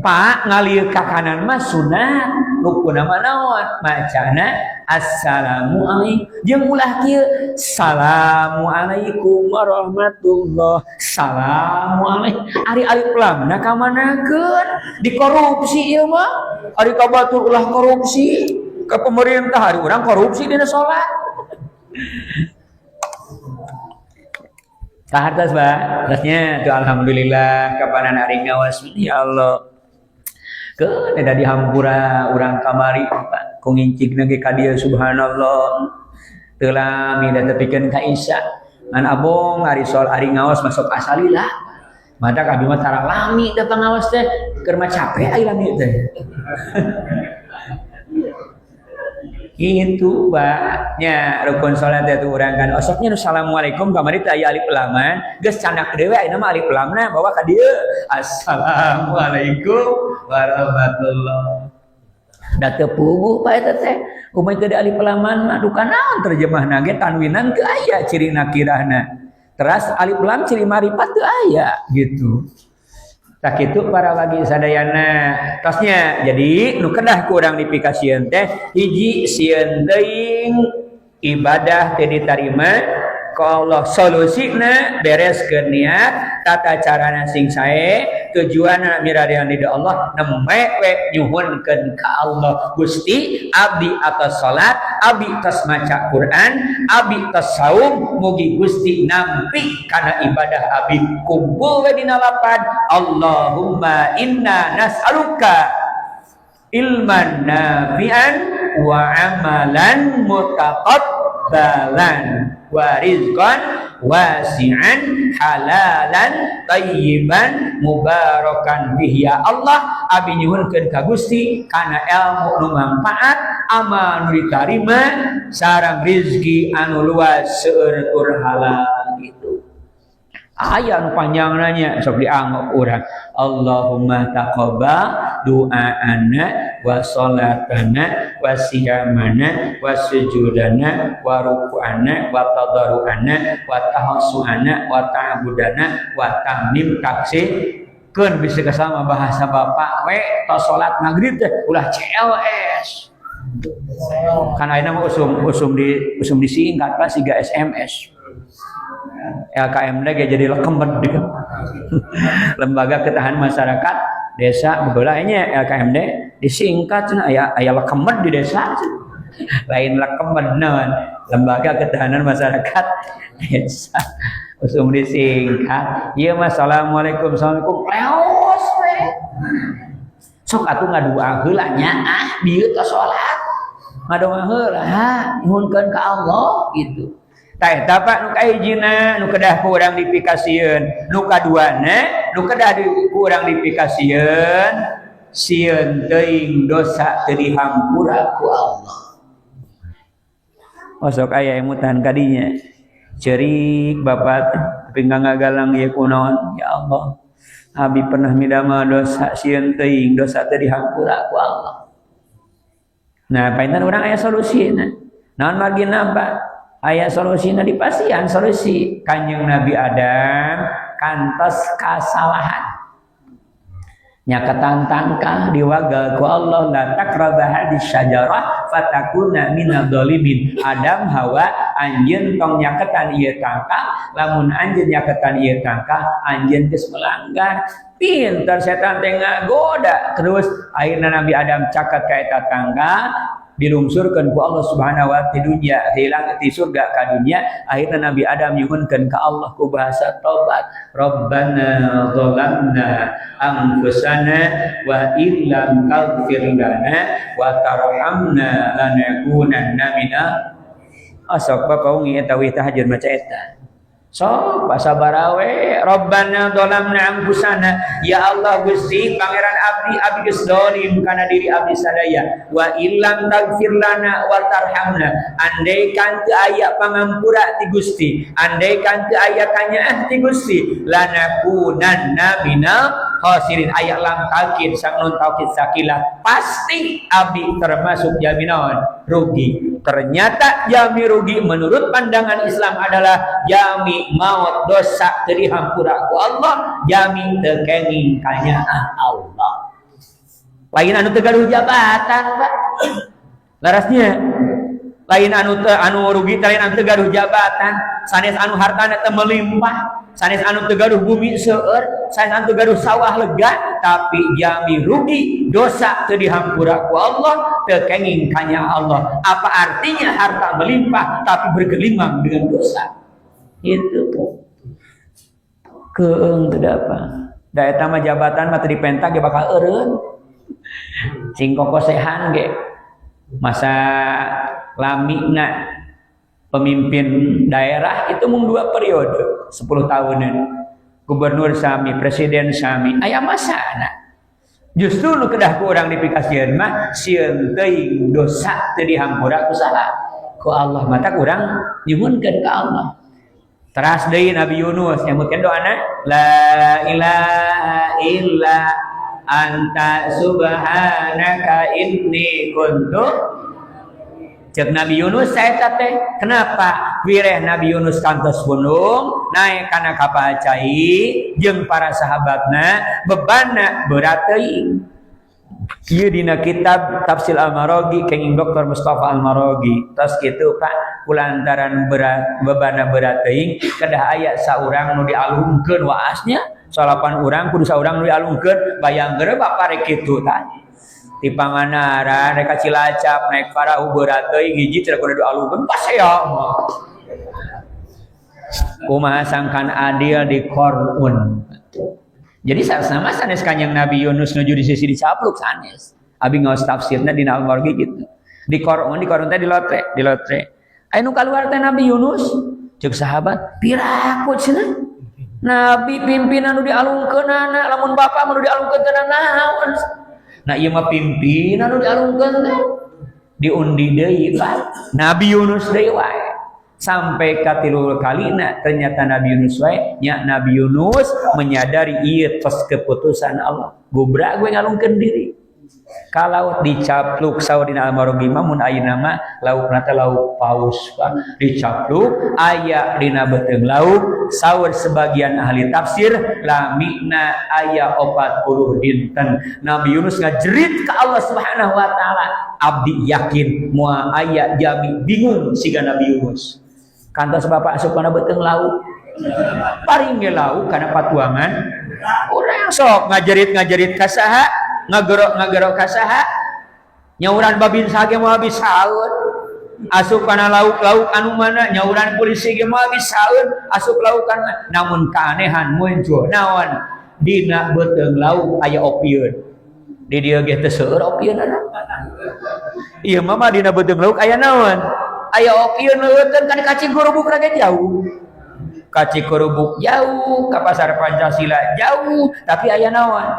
Pak, ngalieu ka kanan mah sunat, rukuna mah naon? Macana assalamu alaikum. Jeung ulah kieu, assalamu alaikum warahmatullah. Assalamu alaikum. Ari alif lamna ka manakeun? Dikorupsi ieu mah. Ari ka batur ulah korupsi ke pemerintah, ari urang korupsi dina salat. Kahartos, Pak. Terusnya tuh alhamdulillah kapanan ari ngawas ya Allah. Keun eta dihampura urang kamari Pak. Ku ngincigna ge ka dieu subhanallah. Teu lami da tepikeun ka Isya. Ngan abong ari sol ari ngaos masuk asalila. Mata abi mah tara lami da pangaos teh, keur mah capek ai lami teh. Gitu Pak. Nya rukun salat teh urang kan osoknya nu assalamualaikum kamari teh aya alif laman, geus candak deui ayeuna mah alif lamna bawa ka dieu. Assalamualaikum warahmatullah. Da teu puguh Pak eta teh. Kumaha teu alif laman mah duka naon terjemahna ge tanwinan teu aya ciri nakirahna. Teras alif lam ciri marifat teu aya gitu. Tak itu para lagi sadayana tosnya. Jadi nu kedah kurang dipikasieun teh hiji sieun teuing ibadah teh ditarima ku Allah, solusina bereskeun niat, tata carana sing sae, tujuanna mirarian di Allah, nembe we nyuhunkeun ka Allah. Gusti, abdi atas salat, abdi tos maca Quran, abdi tos saum, mugi Gusti nampi kana ibadah abdi. Kumpul we dina lapan Allahumma inna nas'aluka ilman nafi'an wa amalan mutaqabbalan wa rizqan wasi'an halalan tayyiban mubarakan fihi. Ya Allah, abi nyuhunkeun ka Gusti kana ilmu nu manfaat, amal nu ditarima, sareng rizki anu luas seueur tur halal gitu. Aya nu panjang nanya sok dianggap urang Allahumma taqabbal du'aana wa salatana wa siyamana wa sujudana wa ruku'ana wa tadarru'ana wa tahassu'ana wa ta'budana wa tamnim taksir. Keun bisa kasama bahasa bapak we tos salat maghrib teh ulah CLS. Kan ayeuna mah usum disingkat lah siga SMS. LKMD ge jadi lekemed gitu. Lembaga Ketahanan Masyarakat Desa baheula nya LKMD disingkat cenah aya lekemed di desa. Lain lekemed naon, Lembaga Ketahanan Masyarakat Desa. Usum disingkat. Ieu mah assalamualaikum assalamualaikum leos we. Sok atuh ngadua heula nya ah dieu teh salat. Ngadoa heula nyuhunkeun ka Allah gitu. Tah eta Pak nu kahijina nu kedah ku urang dipikasieun, nu kaduana nu kedah ku urang dipikasieun sieun teuing dosa teu dihampura ku Allah. Osok aya emutan kadinya. Cerik bapak tapi ngagalang ieu kunaon ya Allah. Abi pernah midamel dosa sieun teuing dosa teu dihampura ku Allah. Nah, painten urang aya solusina. Naon margina Pak? Aya solusina di pasian solusi. Kanjeng Nabi Adam kantos kasalahan. Nyaketan tangkah diwagal ku Allah la taqraba hadis syajarah fatakuna minadh dhalimin. Adam Hawa anjeun tong nyaketan ieu tangkah, lamun anjeun nyaketan ieu tangkah anjeun geus melanggar. Pintar setan teh ngagoda terus akhirna Nabi Adam caket ka eta tangkah, dilungsurkeun ku Allah Subhanahu wa taala dunia, hilang ti surga ka dunia. Akhirna Nabi Adam nyuhunkeun ka Allah ku bahasa tobat, Rabbana zalamna anfusana wa illam taghfir lana wa tarhamna lanakunanna minal. Asok bapak ungi eta wih tahajud maca eta. Sok pasabarawe Rabbana zalamna anfusana, ya Allah Gusti Pangeran abdi, abdi geus zalim kana diri abdi sadaya, wa illam taghfir lana wa tarhamna, andaikan teu aya pangampura ti Gusti, andaikan teu aya kanyaah ti Gusti, lanakunanna minal. Khasirin aya lam taukid sang nun taukid sakilah, pasti abdi termasuk jalmi naon? Rugi. Ternyata jalmi rugi menurut pandangan Islam adalah jalmi maot dosa teu dihampura ku Allah, jalmi teu kenging kanyaah Allah. Lain anu teu gaduh jabatan, Pak. Larasnya lain anu teu, anu rugi lain anu teu gaduh jabatan, sanes anu hartana teu melimpah, sanes anu teu gaduh bumi seueur, sanes anu teu gaduh sawah lega, tapi jalmi rugi dosa teu dihampura ku Allah, teu kenging kanyaah Allah. Apa artinya harta melimpah tapi bergelimang dengan dosa? Itu keeng teu apa. Da eta mah jabatan mah teu dipenta ge bakal eureun. Sing kokosehan ge masa lamina pemimpin daerah itu mung 2 periode 10 tahunan, gubernur sami, presiden sami, aya masana. Justru nu kedah ku urang dipikasieun mah sieun teuing dosa teu dihampura ku saha? Ku Allah. Mata urang nyuhunkeun ka Allah. Teras deui Nabi Yunus nyebutkeun doana la ilaha illa anta subhanaka inni kuntu. Cek Nabi Yunus saya teh kenapa wireh Nabi Yunus kantos gunung naik kana kapal cai jeung para sahabatna bebanna berat teuing. Ieu dina kitab Tafsir Al-Maraghi kenging Dr. Mustafa Al-Maraghi. Tos kitu Pak, kulantaran berat bebanna berat teuing kedah aya saurang nu dialungkeun waasnya, salapan urang kudu saurang nu dialungkeun. Bayangkeun bapak rek kitu tah di Pangandaran rek ka Cilacap naik parahu berat teuing, hiji teh kudu dialungkeun pas ya mah kumaha sangkan adil di Qarun. Jadi sama sanes Kanjeng Nabi Yunus nuju di sisi dicapluk sanes. Abi ngaos tafsirna dina Al-Maraghi gitu. Di Qarun, di Qarun teh di lotre, di lotre. Aya nu kaluar teh Nabi Yunus. Cek sahabat, piraku cenah. Nabi pimpinan nu dialungkeunana, lamun bapak mah nu dialungkeun teh naon. Nah ieu mah pimpinan nu dialungkeun teh. Diundi deui Pak. Nabi Yunus deui wae. Sampai ka tilu kalina ternyata Nabi Yunus wae nya. Nabi Yunus menyadari ieu tos keputusan Allah. Gobra gue ngalungkeun diri. Kalau dicapluk saur dina Al-Maraghi mah mun ayeuna mah laukna teh lauk paus Pak. Dicapluk aya dina beuteung lauk, saur sebagian ahli tafsir lamina aya 40 dinten. Nabi Yunus ngajerit ka Allah Subhanahu wa taala, abdi yakin moal aya jalmi bingung siga Nabi Yunus. Kantos bapak asup kana beuteung lauk. Paring ge lauk kana patuangan. Urang sok ngajerit-ngajerit ka saha, ngagerok-ngagerok ka saha. Nyauran babinsa ge moal bisaeun. Asup kana lauk-lauk anu mana nyauran polisi ge moal bisaeun, asup lauk kana. Namun keanehan muncul naon? Dina beuteung lauk aya opieun. Di dieu ge teu seueur opieunana. Ieu mah dina beuteung lauk aya naon? Aya opieun leueuteun kan ka Cikurubuk rage jauh. Ka Cikurubuk jauh, ka Pasar Pancasila jauh, tapi aya naon?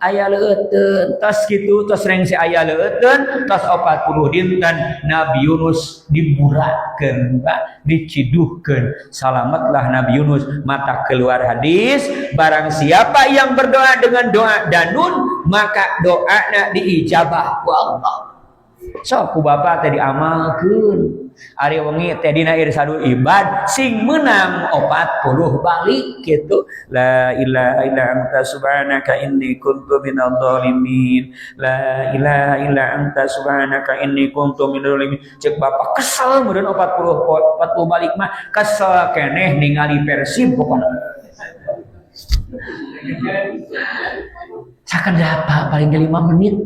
Aya leueuteun. Tos kitu tos rengse aya leueuteun, tos 40 dinten Nabi Yunus diburakeun, Pak, diciduhkeun. Salametlah Nabi Yunus. Mata keluar hadis, barang siapa yang berdoa dengan doa danun, maka doana diijabah ku Allah. Sok ku bapak teh diamalkeun. Ari wengi teh dina irsadul ibad sing menang 40 balik gitu. La ilaha illa anta subhanaka inni kuntu minadh dhalimin. La ilaha illa anta subhanaka inni kuntu minadh dhalimin. Cek bapak kesel meureun 40 balik mah kesel keneh ningali Persib pokona. Sakedapa paling 5 menit.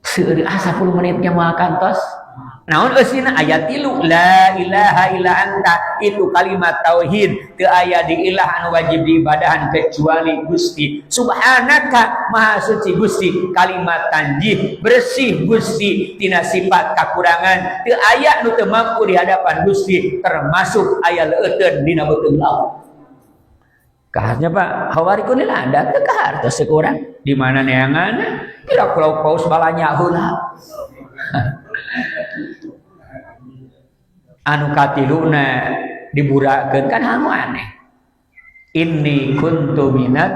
Seueur 10 menitnya moal kantos. Naon eusina ayat 3 la ilaha illa anta, itu kalimat tauhid, teu aya di ilah anu wajib diibadahan kecuali Gusti. Subhanaka, maha suci Gusti, kalimat tanjih, bersih Gusti tina sifat kakurangan, teu aya nu teu mampu di hadapan Gusti, termasuk aya leueuteun dina beuteung laut. Kahasnya Pak, hawarikun lila anda teu kahartos urang di mana neangan pira lauk paus balanya heula. Anu katiluna diburakeun kan anu aneh. Inni kuntu minat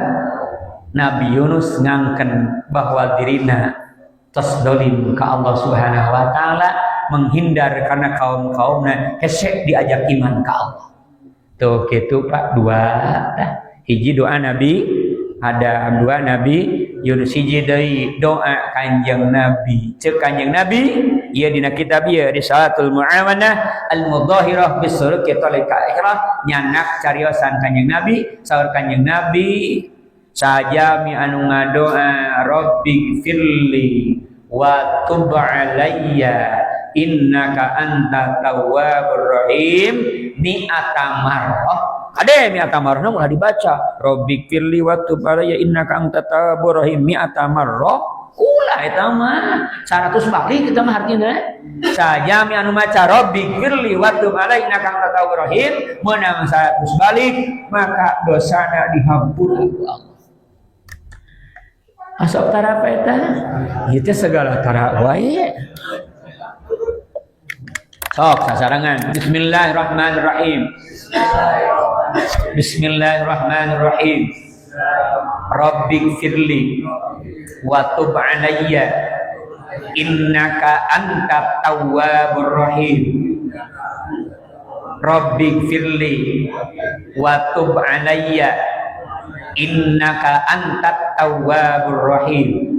Nabi Yunus ngangken bahwa dirina tos dolim ke Allah Subhanahu wa taala, menghindar karena kaum-kaumna hese diajak iman ke Allah. Tuh gitu, Pak, dua dah. Hiji doa Nabi Adam, dua Nabi Yunus, hiji deui doa Kanjeng Nabi. Cek Kanjeng Nabi ieu dina kitab ieu, Risalatul Muawanah Al Mudahirah Bisuluki Thariqil Akhirah, nyanak cariosan Kanjeng Nabi, saur Kanjeng Nabi, sajami anu ngadoa "Rabbighfirli wa tub alayya innaka anta tawwabur rahim" mi'ata marrah. Kade mi'ata marrah ulah dibaca "Rabbighfirli wa tub alayya innaka anta tawwabur rahim mi'ata marrah", ulah. Eta mah 100 balik eta mah artina. Sajami anu maca "Rabbighfirli wa tub alayya innaka anta tawwabur rahim" menang 100 balik, maka dosana dihampura ku Allah. Asok tara eta itu segala tara wae. Sok sasarangan. Bismillahirrahmanirrahim. Bismillahirrahmanirrahim. Rabbighfirli wa tub alayya innaka antat tawwabur rahim. Rabbighfirli wa tub alayya innaka antat tawwabur rahim.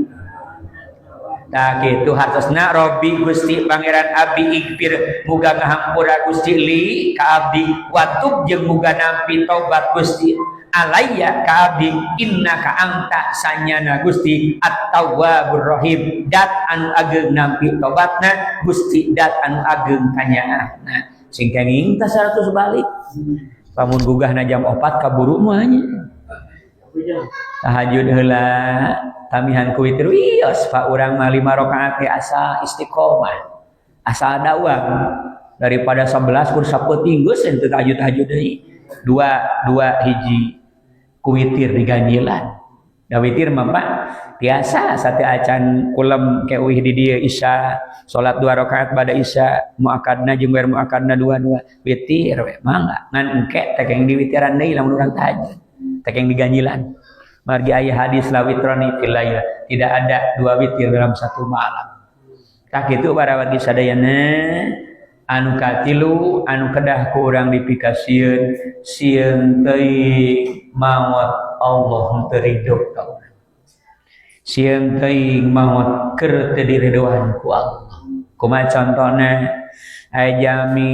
Nah, gitu hartosna. Robbi, Gusti Pangeran abdi, ighfir, muga ngahampura Gusti, li, ka abdi, watub, jeung muga nampi tobat Gusti, alayya, ka abdi, innaka anta, sanyana Gusti, at-tawwabur rahim, dat anu ageng nampi tobatna Gusti, dat anu ageng kanyaahna. Sing kenging tah 100 balik. Lamun gugahna jam 4 kaburu mah nya. Tahajud heula, tamihan ku witir, wios, Pak. Urang mah 5 rakaat ge asa istiqomah, asa dawam, daripada 11 kur sapeuting geus henteu tahajud-tahajud deui. Dua dua hiji ku witir diganjilan. Da witir mah, Pak, biasa sate acan kulem ke uih di dieu isya, salat dua rakaat pada isya, muakadna jeung wer muakadna dua-dua witir we mangga. Ngan engke teh keng diwitiran deui lamun urang tahajud teh keng diganjilan. Margi aya hadis la witrani fil lail, tidak ada dua witir dalam satu malam. Tah kitu, para wargi sadayana. Anu katilu anu kedah ku urang dipikasieun, sieun teuing maot Allah teu ridho ka urang, sieun teuing maot keur teu diridoan ku Allah. Kumaha contona? Aya jalmi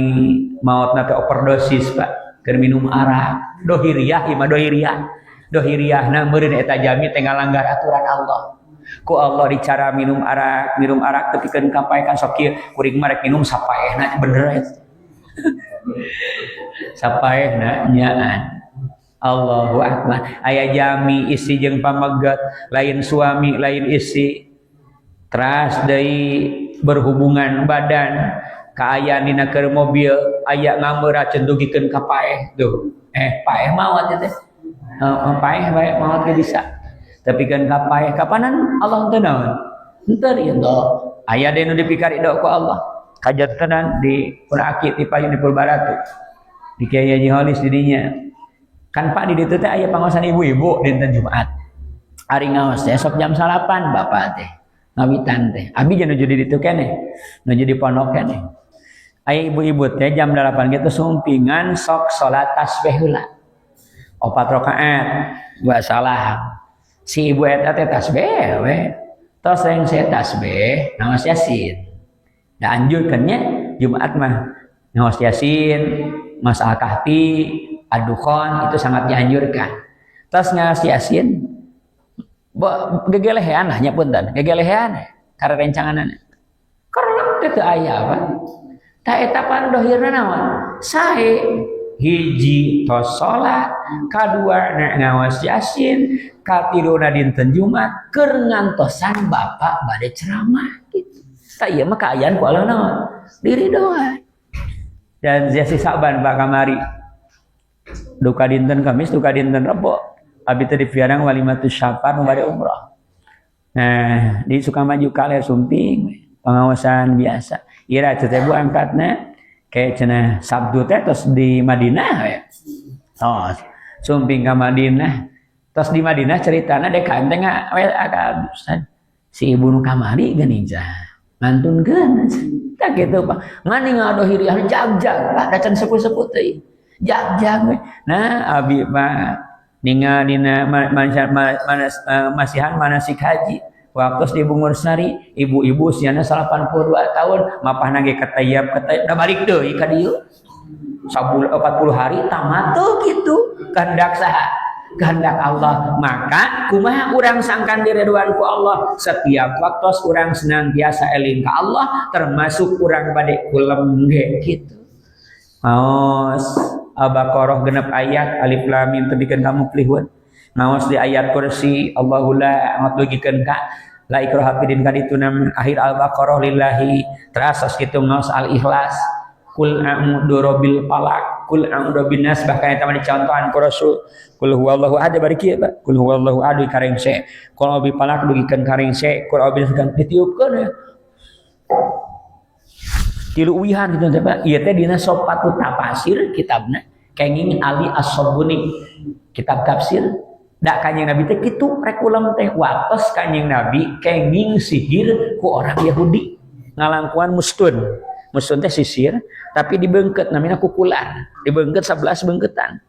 maotna teh overdosis, Pak, keur minum arak. Dohiriah ieu mah, dohiriah. Dohiriahna meureun eta jalmi teh ngalanggar aturan Allah. Ku Allah dicara minum arak, minum arak tepikeun ka paeh kan sok kieu, kuring mah rek minum sapaehna, bener eta. Sapaehna nyaan. Allahu akbar. Aya jalmi istri jeung pameget, lain suami lain istri. Teras deui berhubungan badan, kaayaan dina keur mobil, aya ngameur racun dugikeun ka paeh tuh. Eh, paeh maot teh. Heeh, paeh bae maot ge bisa. Tapi kan ka paeh kapanan Allah teu naon? Henteu ridho. Aya deui nu dipikarido ku Allah. Kajantenan di Pun Aki di payun di Purbaratu. Di Kiai Haji Holis di dinya. Kan, Pak, di ditu teh aya pangaosan ibu-ibu dinten Jumat. Ari ngaos teh sok jam 9 bapak teh. Ngawitan teh. Abi jeung nuju di ditu keneh. Nuju di pondok keneh. Aya ibu-ibu teh jam 8 gitu sumpingan sok salat tasbih heula. Opat rakaat, dua salam. Si ibu eta teh tasbih we. Tos yang saya tasbih, ngaos Yasin. Da anjurkeun nya Jumat mah ngaos Yasin, Mas Al-Kahfi, Ad-Dukhan itu sangat dianjurkan. Tos ngaos Yasin, gegelehean lah nya, punten, gegelehean karena rencanganna. Karena teh teu aya apa? Tah eta pan dohirna naon? Sae. Hiji tos salat, kadua ngaos Yasin, katiluna dinten Jumat keur ngantosan bapak bade ceramah gitu. Tah ieu mah kaayaan ku Allah naon? Diridoan. Dan Zesi Saban, Pak, kamari duka dinten Kamis, duka dinten Rebo. Abi teh di piarang walimatus syafar nu bade umroh. Nah, di Sukamaju kaler sumping pengawasan biasa. Ira teh Bu angkatna kayak cenah Sabtu teh tos di Madinah we. Tos sumping ka Madinah. Tos di Madinah ceritana dek teh Ustaz, si ibu nu kamari geuning ngantunkeun. Tak gitu, Pak. Ngan ngadohiriah jag-jag, Pak, da can sepuh-sepuh teh. Jag-jag we. Nah, abi mah ningal dina masihan manasik haji. Waktu di Bungur Sari, ibu-ibu usiana 82 tahun, mapahna ge ketayap ketayap, da balik deui ka dieu. Sabul 40 hari tamat tuh gitu. Kehendak saha? Kehendak Allah. Maka kumaha urang sangkan direduan ku Allah? Setiap waktu urang senantiasa eling ka Allah, termasuk urang bade kulem ge gitu. Maos Al-Baqarah genep ayat, alif lam mim tebikeun ka muflihun. Maos di ayat kursi, Allahu la ngatugikeun ka la ikraha fiddin ka ditu nam akhir Al-Baqarah lillahi. Teras kitu maos Al-Ikhlas, kul a'udzu birabbil falaq, kul a'udzu binnas, bahkan eta mah dicontohan ku Rasul. Kul huwallahu ahad bari kieu, Pak. Kul huwallahu ahad karengse, kul a'udzu falaq dugikeun karengse, kul a'udzu binnas ditiupkeun ya tilu uwihan gitu teh, Pak. Ieu teh dina Sofatu Tafasir kitabna kenging Ali As-Sabuni, kitab tafsir. Da Kanjeng Nabi teh kitu rek kulem teh watos Kanjeng Nabi kenging sihir ku orang Yahudi ngalangkuan mustun. Mustun teh sisir tapi dibengket, namanya kukular. Dibengket 11 bengketan.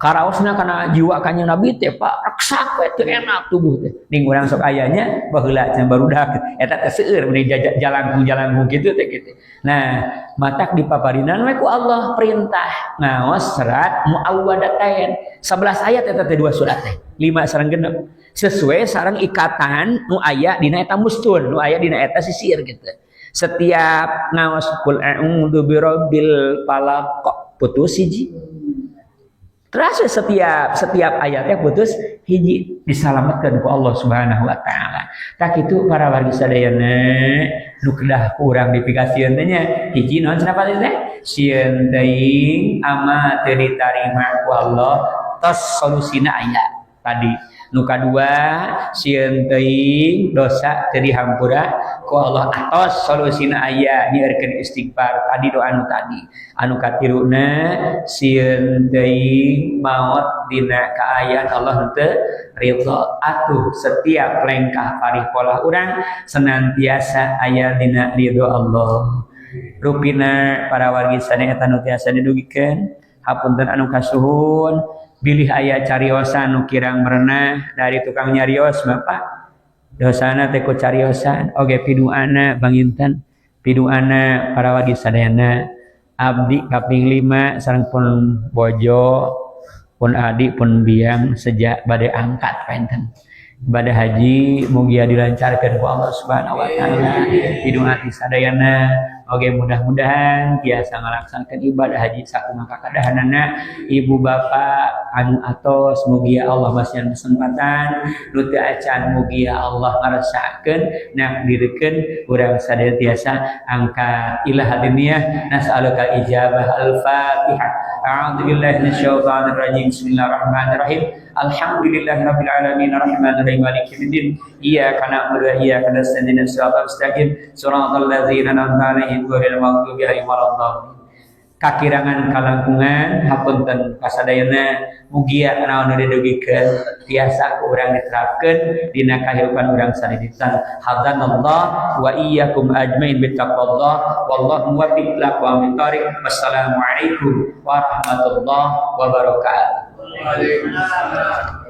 Karaosna kana jiwa Kanjeng Nabi teh, Pak, reksak we teu enak tubuh teh. Ning urang sok ayanya baheula cenah barudak eta teh seueur meuni jalangkung-jalangkung kitu teh kitu. Nah, matak dipaparinan we ku Allah perintah ngaos serat muawwadatain. 11 ayat eta teh, dua surat teh. 5 sareng genep. Sesuai sareng ikatan nu aya dina eta mustun, nu aya dina eta sisir gitu. Setiap ngaos kul a'udzu birabbil falaq putus hiji. Terus setiap setiap ayatnya putus hiji, diselamatkan ku Allah Subhanahu wa taala. Tak itu para wargi sadayana nu kedah kurang dipikasieun teh nya. Hiji naon cenah teh? Sieun teuing ama teu ditarima ku Allah, tos solusina aya tadi. Nu kadua, sieun teuing dosa teu dihampura ku Allah, atos solusina aya nyieurkeun istighfar tadi, doa anu tadi. Anu katiluna, sieun teuing maot dina kaayaan Allah teu ridho, atuh setiap lengkah parih polah urang senantiasa aya dina ridho Allah. Rupina para wargi sadaya eta nu tiasa didugikeun. Hapunten anu kasuhun bilih aya cariosan nu kirang merenah dari tukang nyarios, Bapak dosana teh ku cariosan oge. Piduana panginten, piduana para wargi sadayana, abdi kaping lima sareng pun bojo, pun adik, pun biang sejak bade angkat panginten ibadah haji, mugia dilancarkan ku Allah Subhanahu wa taala. Pidu'a ti sadayana oge, mudah-mudahan tiasa ngalaksanakeun ibadah haji sakumaha kakadahanana. Ibu bapak anu atos, mugia Allah masihan kesempatan. Nu teu acan, mugia Allah ngarasakeun nakdirkeun urang sadaya tiasa angkat ila hadiniyah. Nas'aluka ijabah. Al-fatihah. A'udzu billahi minasyaitonir rajim. Bismillahirrahmanirrahim. Alhamdulillahirabbil alamin arrahmanir rahim maliki yaumiddin. Iyyaka na'budu wa iyyaka nasta'in. Ihdinas siratal mustaqim. Siratal ladzina an'amta 'alaihim ghairil maghdubi 'alaihim waladdallin. Kakirangan kalangkungan hapunten kasadayana, mugia naon nu didugikeun tiasa ku urang diterapkeun dina kahirupan urang sadidinten. Hadanallah wa iyyakum ajmain bittaqwallah, wallahu muwaffiq ila aqwamit thariq. Wassalamualaikum warahmatullahi wabarakatuh. Waalaikumsalam.